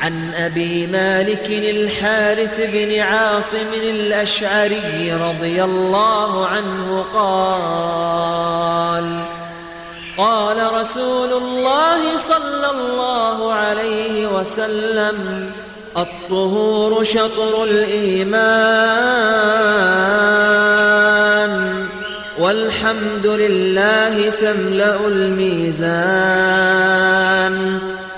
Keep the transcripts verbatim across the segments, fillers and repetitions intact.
عن أبي مالك الحارث بن عاصم الأشعري رضي الله عنه قال: قال رسول الله صلى الله عليه وسلم: الطهور شطر الإيمان، والحمد لله تملأ الميزان،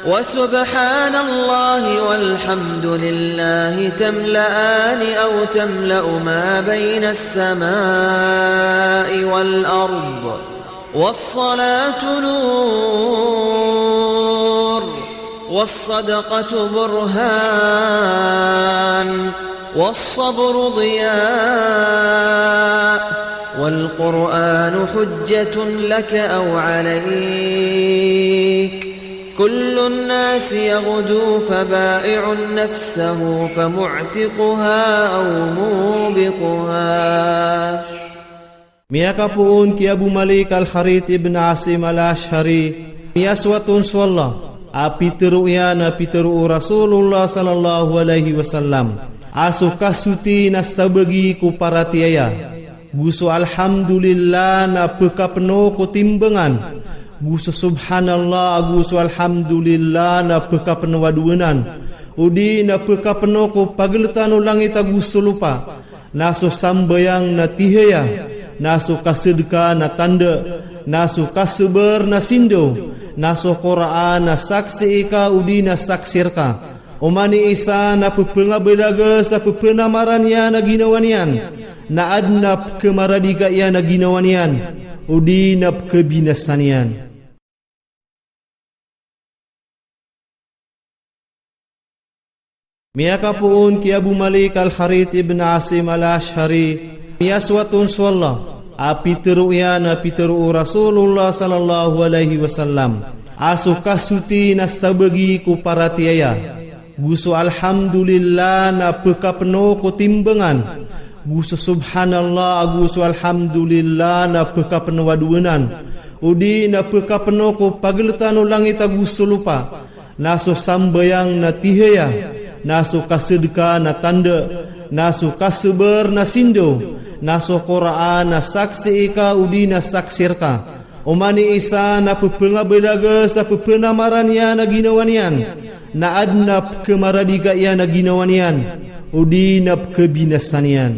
وسبحان الله والحمد لله تملأان أو تملأ ما بين السماء والأرض، والصلاة نور، والصدقة برهان، والصبر ضياء، والقرآن حجة لك أو عليك. كل الناس يغدو فبائع نفسه فمعتقها أو موبقها. Miyakapoon ki Abu Malik Al-Harith ibn Asim Al-Ash'ari, miyasoat on so Allah, a pitharo iyan a pitharo o Rasulullah sallallahu alaihi wasallam, a so kasoti na sabagi ko paratiyaya, go so Alhamdulillah na phakapno ko timbangan, go so Subhanallah ago so Alhamdulillah na phakapno a dowanan, odi na phakapno ko pagltan o langit ago so lopa, na so sambayang na tihaya, na so kasadka na tanda, na so kasabar na sindaw, na so Qur'an na saksi ika odi na saksi rka. Oman i isa na pphangabalaga sa pphanamaran iyan a ginawa niyan, na adn a pkhamaradika iyan a ginawa niyan, odi na pkhabinasa niyan. Miyakapoon ki Abu Malik Al-Harith ibn Asim Al-Ash'ari, miyasoat on so Allah, a pitharo iyan a pitharo o Rasulullah sallallahu alaihi wasallam, a so kasoti na sabagi ko paratiyaya, go so Alhamdulillah na phakapno ko timbangan, go so Subhanallah ago so Alhamdulillah na phakapno a dowanan, odi na phakapno ko pagltan o langit ago so lopa, na so sambayang na tihaya, na so kasadka na tanda, na so kasabar na sindaw, na so Qur'an na saksi ika odi na saksi rka. Oman i isa na pphangabalaga sa pphanamaran iyan a ginawa niyan, na adn a pkhamaradika iyan a ginawa niyan, odi na pkhabinasa niyan.